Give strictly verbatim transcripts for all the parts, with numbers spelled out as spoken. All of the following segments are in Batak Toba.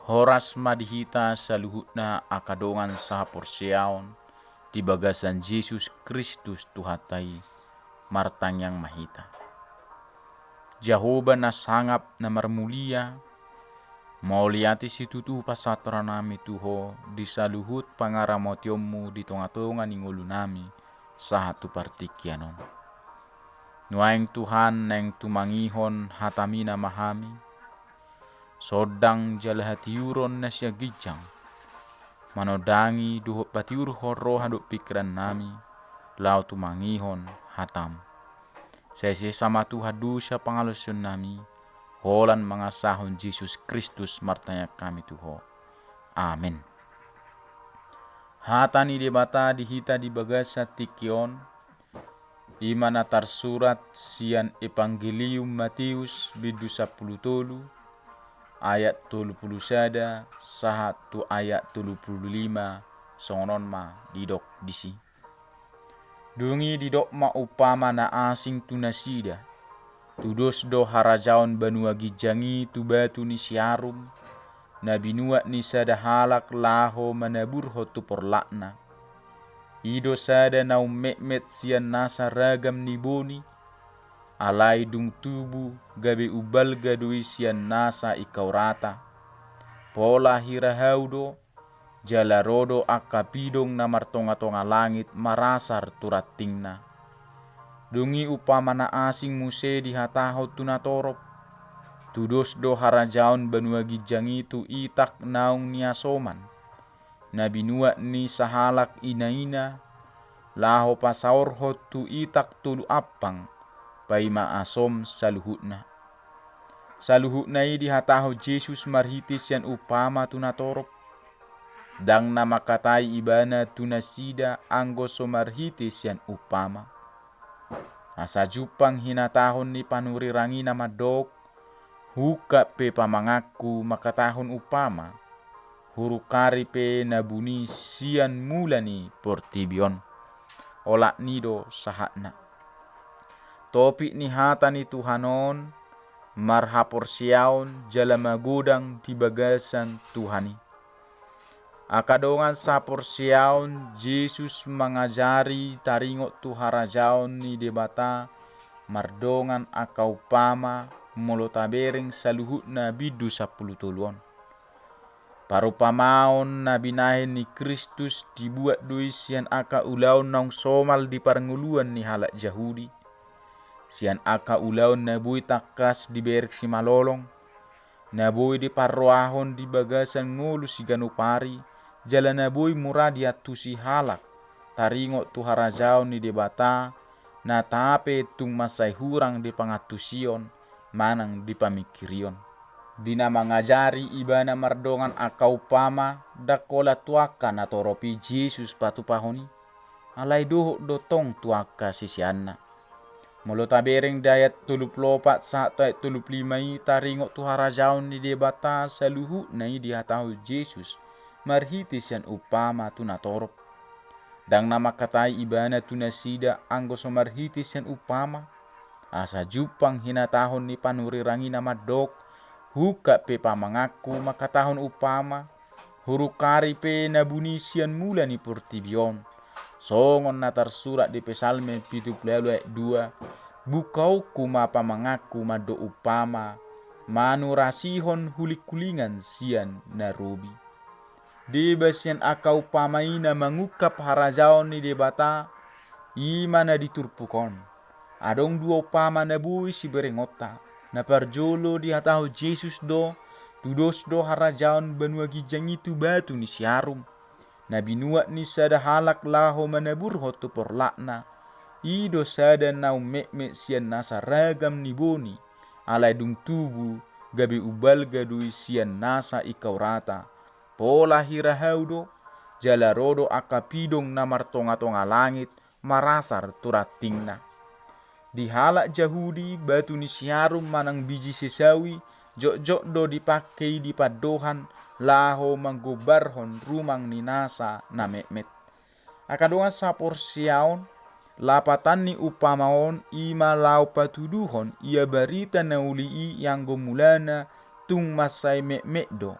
Horas ma di hita saluhutna angka dongan sahaporseaon di bagasan Jesus Kristus Tuhanta i. Martangiang ma hita. Jahowa na sangap na marmulia, mauliate situtu pasahatonnami tu Ho di saluhut pangaramotionMu di tongatonga ni ngolunami sahat tu partingkian on. Nuaeng Tuhan naeng tumangihon hataMi nama hami, sondang jala hatiuron na sian ginjang, manondangi dohot patiurhon roha dohot pingkirannami, laho tumangihon hataM. Sai sesa ma Tuhan dosa pangalaosionnami, holan mangasahon Jesus Kristus martangiang hami tu Ho. Amen. Hata ni Debata di hita di bagasan tingki on, i ma na tarsurat sian Evangelium Mateus bindu sampulu tolu, ayat tolu pulu sada sahat tu ayat tolu pulu lima, songon on ma didok disi. Dung i didok ma umpama na asing tu nasida: Tudos do harajaon banua ginjang i tu batu ni siarum, na binuat ni sada halak laho manaburhon tu porlakna. I do sada na ummetmet sian nasa ragam ni boni, alai dung tubu gabe umbalga do i sian nasa ingkau rata. Pola hira hau do, jala ro do angka pidong na martongatonga langit marasar tu rantingna. Dung i umpama na asing muse dihatahon tu natorop: Tudos do harajaon banua ginjang i tu itak naung niasoman, na binuat ni sahalak inaina, laho pasaorhon tu itak tolu ampang, paima asom saluhutna. Saluhutna i dihatahon Jesus marhite sian umpama tu natorop. Ndang na mangkatai Ibana tu nasida anggo so marhite sian umpama. Asa jumpang hinatahon ni panurirang i na mandok: Huungkap pe pamanganku mangkatahon umpama, hurungkari pe na buni sian mula ni portibi on. Olat ni i do sahatna. Topik ni hata ni Tuhan on: Marhaporseaon jala magodang di bagasan Tuhan i. Angka dongan sahaporseaon, Jesus mangajari taringot tu harajaon ni Debata mardongan angka umpama, molo tabereng saluhutna bindu sampulu tolu on. Parumpamaon na binahen ni Kristus dibuat do i sian angka ulaon naung somal di parngoluan ni halak Jahudi, sian angka ulaon na boi tangkas dibereng simalolong, na boi diparrohahon di bagasan ngolu siganup ari, jala na boi mura diantusi halak, taringot tu harajaon ni Debata, na tape tung mansai hurang di pangantusion manang di pamingkirion. Di na mangajari Ibana mardongan angka umpama, ndang holan tu angka natorop i Jesus patupahon i, alai dohot do tong tu angka siseanna. Molo tabereng di ayat tolu pulu opat sahat tu ayat tolu pulu lima i, taringot tu harajaon ni Debata saluhutna i dihatahon Jesus marhite sian umpama tu natorop. Ndang na mangkatai Ibana tu nasida anggo so marhite sian umpama. Asa jumpang hinatahon ni panurirang i na mandok: Huungkap pe pamanganku mangkatahon umpama, hurungkari pe na buni sian mula ni portibi on. Songon na tarsurat di Psalmen pitu pulu ualu ayat dua: Bungkaonku ma pamanganku mandok umpama, manurasihon hulinghulingan sian na robi. Deba sian angka umpama i na mangungkap harajaon ni Debata, i ma na di turpuk on. Adong dua umpama na boi siberengonta. Na parjolo dihatahon Jesus do: Tudos do harajaon banua ginjang i tu batu ni siarum, na binuat ni sada halak laho manaburhon tu porlakna. I do sada na ummetmet sian nasa ragam ni boni, alai dung tubu gabe umbalga do i sian nasa ingkau rata. Pola hira hau do, jala ro do angka pidong na martongatonga langit marasar tu rantingna. Di halak Jahudi, batu ni siarum manang biji sesawi jotjot do dipangke i di pandohan laho manggombarhon rumang ni nasa na metmet. Angka dongan sahaporseaon, lapatan ni umpama on i ma laho patuduhon ia barita na uli i anggo mulana tung mansai metmet do.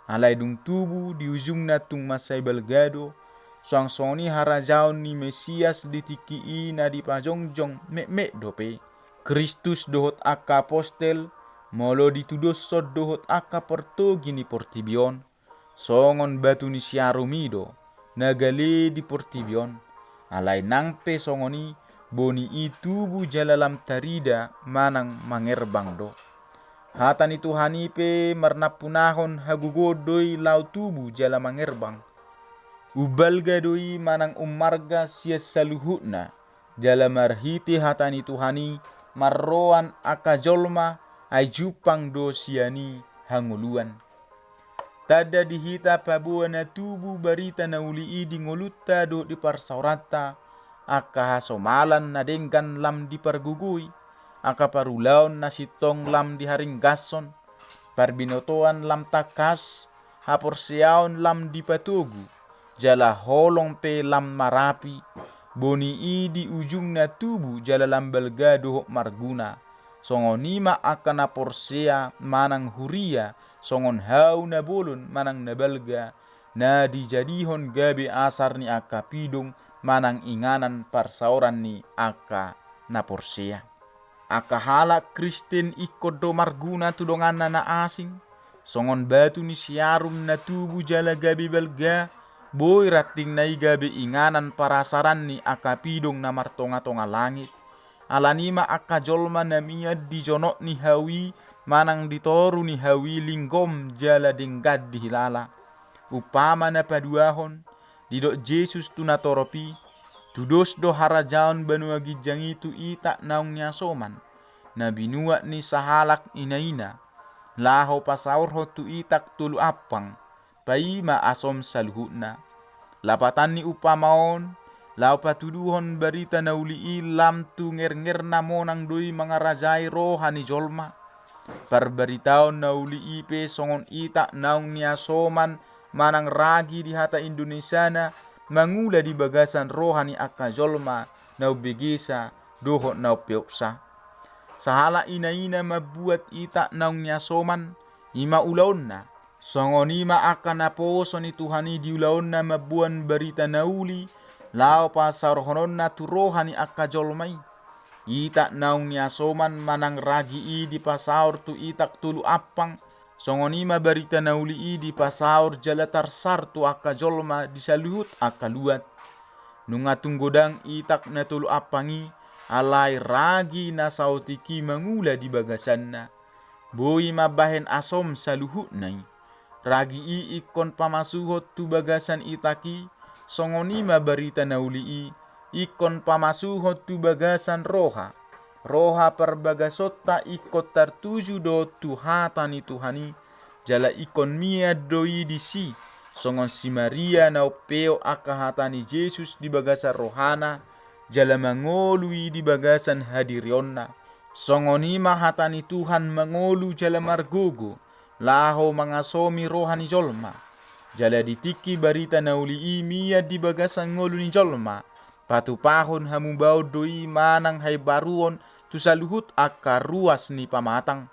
Alai dung tubu di ujungna tung mansai balga do, suang songon i harajaon ni Mesias di tingki i na dipajongjong metmet dope. Kristus dohot angka apostel, molo ditudoshon dohot angka partogi ni portibi on, songon batu ni siarum i do, na gale di portibi on. Alai nang pe songon i, boni i tubu jala lam tarida manang mangerbang do. Hata ni Tuhan i pe marnampunahon hagogoon do i laho tubu jala mangerbang. Umbalga do i manang ummarga sian saluhutna, jala marhite hata ni Tuhan i marroan angka jolma, ai jumpang do sian i hangoluan. Tanda di hita paboa na tubu barita na uli i di ngolunta dohot di parsaoranta, angka hasomalan na denggan lam dipargogoi, angka parulaon na sintong lam diharinggashon, parbinotoan lam tangkas, haporseaon lam dipatogu, jala holong pe lam marapi, boni i di ujungna tubu jala lam balga dohot marguna. Songon i ma angka na porsea manang huria, songon hau na bolon manang na balga, na dijadihon gabe asar ni angka pidong manang inganan parsaoran ni angka na porsea. Angka halak Kristen ingkon do marguna tu donganna na asing, songon batu ni siarum na tubu jala gabe balga, boi rantingna i gabe inganan parasaran ni angka pidong na martongatonga langit. Alani i ma angka jolma na mian di jonok ni hau i manang di toru ni hau i linggom jala denggan dihilala. Umpama na paduahon, didok Jesus tu natorop i, tudos do harajaon banua ginjang i tu itak naung niasoman, na binuat ni sahalak inaina, laho pasaorhon tu itak tolu ampang, paima asom saluhutna. Lapatan ni umpama on, laho patuduhon barita na uli i lam tu ngerngerna monang do i mangarajai roha ni jolma. Parbaritaon na uli i pe songon itak naung niasoman manang ragi di hata Indonesiana, mangula di bagasan roha ni angka jolma na umbegesa dohot na umpeopsa. Sahalak inaina mambuat itak naung niasoman, i ma ulaonna. Songon i ma angka naposo ni Tuhan i di ulaonna mamboan barita na uli, laho pasaorhononna tu roha ni angka jolma i. Itak naung niasoman manang ragi i dipasaor tu itak tolu ampang, songon i ma barita na uli i dipasaor jala tarsar tu angka jolma di saluhut angka luat. Nunga tung godang itak na tolu ampang i, alai ragi na saotik i mangula di bagasanna. Boi mambahen asom saluhutna i. Ragi i ingkon pamasuhon tu bagasan itak i, songon i ma barita na uli i, ingkon pamasuhon tu bagasan roha. Roha parbagasonta ingkon tartuju do tu hata ni Tuhan i, jala ingkon mian do i disi, songon si Maria na umpeop angka hata ni Jesus di bagasan rohana, jala mangolu i di bagasan hadirionna. Songon i ma hata ni Tuhan mangolu jala margogo, laho mangasomi roha ni jolma. Jala di tingki barita na uli i mian di bagasan ngolu ni jolma, patupahon hamubaon do i manang haimbaruon tu saluhut angka ruas ni pamatang.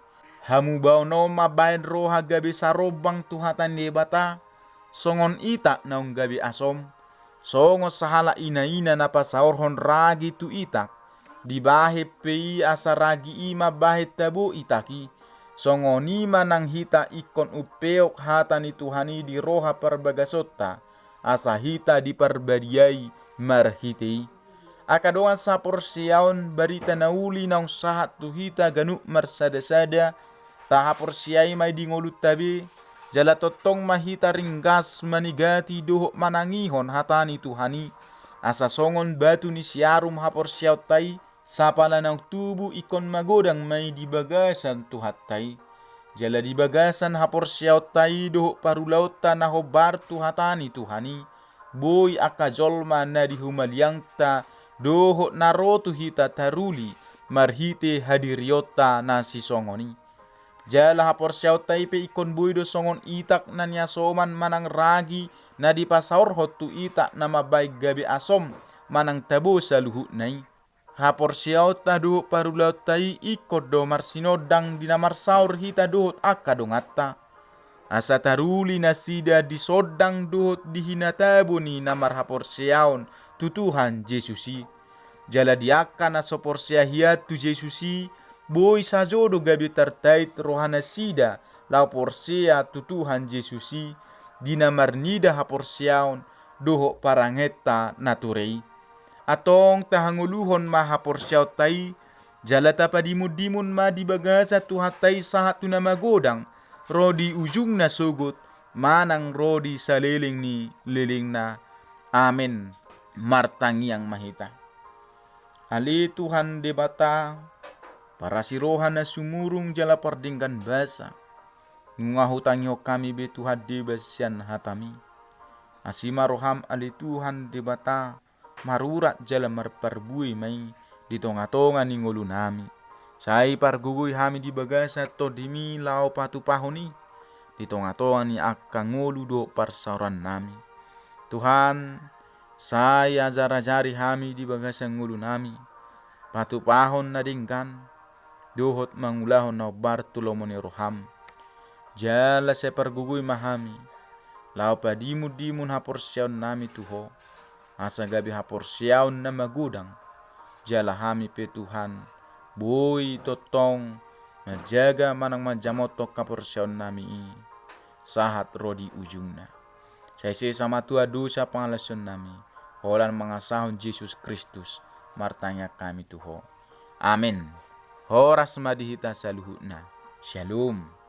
Hamubaon on mambahen roha gabe sarombang tu hata ni Debata, songon itak naung gabe asom, songon sahalak inaina na pasaorhon ragi tu itak, dibahen pe i asa ragi i mambahen tabo itak i, songon i ma nang hita ingkon umpeop hata ni Tuhan i di roha parbagasonta, asa hita diparbadiai marhite i. Angka dongan saporseaon, barita na uli naung sahat tu hita ganup marsadasada, tahaporseai ma i di ngolunta be, jala tongtong ma hita ringgas manigati dohot manangihon hata ni Tuhan i, asa songon batu ni siarum haporseaonta i, sapala naung tubu ingkon magodang ma i di bagasan Tuhanta i. Jala di bagasan haporseaonta i dohot parulaonta na hombar tu hata ni Tuhan i, boi angka jolma na di humaliangta dohot na ro tu hita taruli marhite hadirionta na sisongon i. Jala haporseaonta i pe ingkon boi do songon itak na niasoman manang ragi na dipasaorhon tu itak na mambahen gabe asom manang tabo saluhutna i. Haporseaonta dohot parulaonta i ingkon do marsinondang di na marsaor hita dohot angka donganta. asa taruli nasida di sondang dohot di hinatabo ni na marhaporseaon tu Tuhan Jesus i. Jala di angka na so porsea hian tu Jesus i, boi sajo do gabe tartait rohanasida laho porsea tu Tuhan Jesus i, di na marnida haporseaon dohot parangenta na ture i. Antong tahangoluhon ma haporseaonta i, jala tapadimundimun ma di bagasan Tuhanta i sahat tu na magodang, ro di ujungna sogot, manang ro di saleleng ni lelengna. Amen. Martangiang ma hita. Ale Tuhan Debata, parasi roha na sumurung jala pardenggan basa, nunga hutangihon hami be Tuhan Debata sian hataMi. Asi ma rohaM ale Tuhan Debata, marurat jala marparbue ma i di tongatonga ni ngolunami. Sai pargogoi hami di bagasan TondiMi laho patupahon i di tongatonga ni angka ngolu dohot parsaorannami. Tuhan, sai ajarajari hami di bagasan ngolunami patupahon na denggan dohot mangulahon na hombar tu lomo ni rohaM. Jala sai pargogoi ma hami laho padimundimun haporseaonnami tu Ho, asa gabe haporseaon na magodang. Jala hami pe Tuhan, boi tongtong manjaga manang manjamothon haporseaonnami i sahat ro di ujungna. Sai sesa ma Tuhan dosa pangalaosionnami, holan mangasahon Jesus Kristus martangiang hami tu Ho. Amen. Horas ma di hita saluhutna. Shalom.